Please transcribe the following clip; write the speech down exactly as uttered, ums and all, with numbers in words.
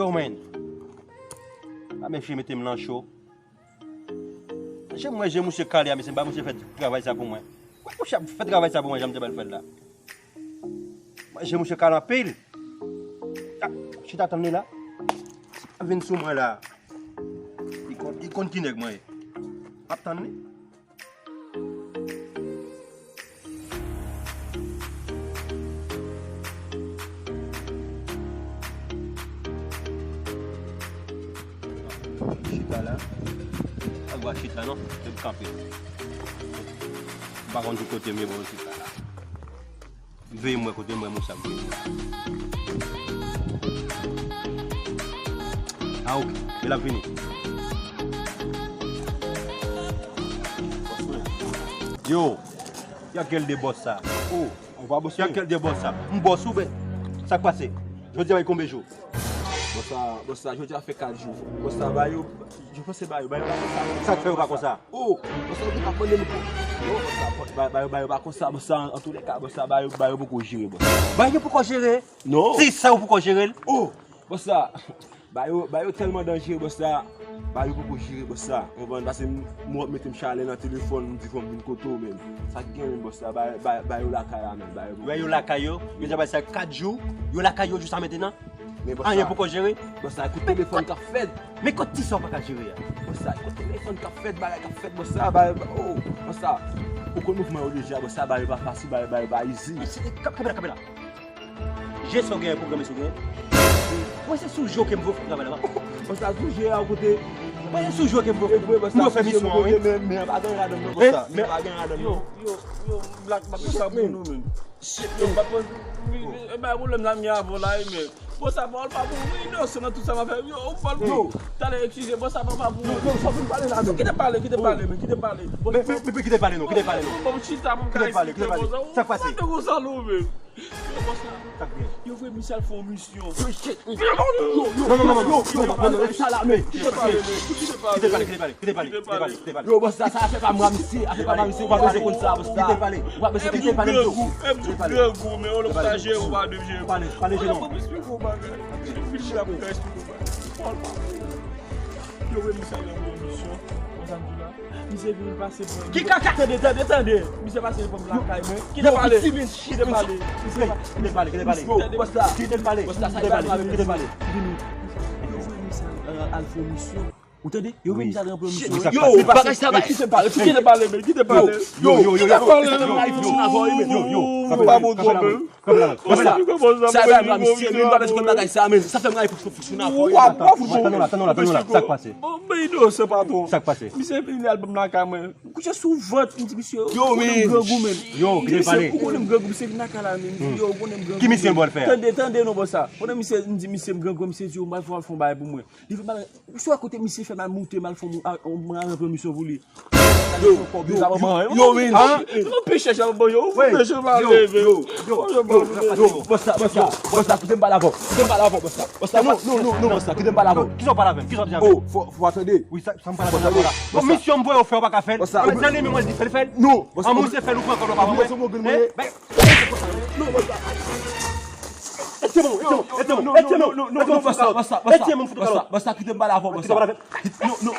Kòman? A mesye mete m nan cho. Mesye, mwen, je mouche kale a, mesye, m ba mouche fè travay sa pou mwen. Mwen, mouche ap fè travay sa pou mwen, jan m te ba l fè l la. Mwen, je mouche kale anpil. Ah, chita tann li la. Sa vin sou mwen la. Li konn, li konn ki nèg mwen ye. Ap tann li. Chita la. Pa gwa chita non, se m kanpe. M pa konn ki kote m ye pou m chita la. Veye m wè kote m wè mouch ap vini. Ah, ok. E l ap vini. Yo, y a gèl de bòs sa. Oh, ou pa bòs. Y a gèl de bòs sa. M bòs ou, ben. Sa k pase? Jodi a bay konbyen jou? Bòs sa, bòs sa, jodi a fè kat jou. Bòs sa, ba yo, yo panse ba yo, ba yo pa konsa. Sa k fè yo pa konsa? Oh, bòs sa, ou te pa mande m pou. Non, bòs sa, ba, ba yo, ba yo pa konsa, bòs sa, antoulèka, bòs sa, ba yo, ba yo poko jere, bòs sa. Ba yo poko jere? Non. Se sa ou poko jere l? Oh, bòs sa, ba yo, ba yo tèlman danjere, bòs sa, ba yo poko jere, bòs sa. Ou konprann? Paske m, m wè w mete m chalè nan telefòn, m di fò m vin kote w, men sa k genyen, bòs sa, ba, ba, ba yo lakay la, men, ba yo. Ba yo lakay yo? Yo deja bay sa kat jou, yo lakay yo jis a mentenan? Men bòs sa. Anyen poko jere? Bòs sa, kout telefòn k ap fèt. Men kote ti sa w pa ka jere a? Bòs sa, kote telefòn k ap fèt, bagay k ap fèt, bòs sa, bagay, oh, bòs sa. Ou konn mouvman yo deja, bòs sa, bagay yo pa fasil, bagay, bagay yo pa easy. Kanpe la, kanpe la. Je sa w genyen pwogram sa w genyen. Mwen se sou je w ke m vle fè travay la. Bòs sa, sou je a ou kote. Mwen se sou je w ke m vle fè. M vle fè misyon an, wi. Men, men, pa gen ladan non, bòs sa. Men pa gen ladan non. Yo, yo, yo, Black, m ap fè sa pou nou, men. Shit, yo, m pa panse, e bay pwoblèm nan mi avè w la, e, men. Bon, sa pa, pa pou, wi, inosan nan tout sa m ap fè. Yo, ou pa l pou. Talè, eskize, bon, sa pa, pa pou. Yo, yo, sa pou pale la, men. Kite pale, kite pale, men, kite pale. Men, men, men, kite pale, non, kite pale, non. Bon, chita pou m ka eksplike, bon, sa, ou pa te konsa, non, men. Yo, bon, sa. Yo, vre, Michel fè yon misyon. Yo, shit. Yo, yo, non, non, non, non, non, non, non, non, sa la, men. Kite pale, men, kite pale. Kite pale, kite pale, kite pale, kite pale, kite pale. Yo, bòs, sa, sa, afè pa mwa, misye, afè pa mwa, misye, ou pa bezwen konn sa, bòs, sa. Ou pa bezwen, kite pale, m di w. Kite pale. Grangou, men, ou lòk sa jere, ou pa dwe jere. Pale, pale, jeune homme. Pale, pale, jeune homme. Mwen ap eksplike w bagay. Mwen fin chita pou m ka eksplike w bagay. Pòl, pale. Yo, vre, misye nan yon misyon. Konn sa m di la. Misye vin pase pran. Ki kaka? Tande, tande, tande. Misye pase pran lakay mwen. Kite pale. Kite pale. Kite pale, kite pale. Tande, bòs la. Kite pale. Bòs la, sa kite pale, kite pale. Vini. Yo, vre, misye al fè misyon. Ou tande? Yo menm sa ranpli misyon. Yo, bagay sa, bagay. Kite pale, kite pale, men, kite pale. Yo, yo, yo, yo. Kite pale, men. Yo, yo, yo, yo. Yo, yo, yo. Pa bon twòp, men. Sa fè m rayi misye, men, m pa bezwen konn bagay sa, men. Sa fè m rayi pou fonksyonè. Tann la, tann la, tann la, sa k pase? Bon, men, inosan, patwon. Sa k pase? Misye vini al ban m lakay mwen. Kouche sou vant, m di misye, yo, ou konnen m grangou, men. Yo, kite pale. Ou konnen m grangou, misye vin lakay la, men. M di, yo, ou konnen m grangou. Ki misyon l pral fè a? Tande, tande, non, bòs sa. Pandan misye, m di misye m grangou, misye di, yo, m pral fè w fè yon bagay pou mwen. Li fè bagay. Ou swa kote misye fè m al moute, m al fè yon, a, yon, mwen al ranpli misyon pou li. Yo, yo, yo, yo, men. Yo, pechè, chan ban yo. Ou pechè pale, men. Yo, yo, yo, bòs la, bòs la, bòs la, koute m pale avè w. Koute m pale avè w, bòs la. Bòs la, non, non, non, non, bòs la, koute m pale avè w. Kisa w pale avè m? Kisa w di avè m? Oh, fò, fò w tande. Wi, sa, sa m pale avè w la. Bon, misyon m voye w fè, w pa ka fè l. Bòs la, mwen zanmi mwen di fè l, fè l. Non, bòs la. An moun se fè l, ou pran kòb la pa mwen. Misyon m voye w fè. Non, bòs la. Etye moun, etye moun, etye moun, etye moun, etye moun, bòs la, bòs la, bòs la, kite m pale avè w, bòs la. Non, non.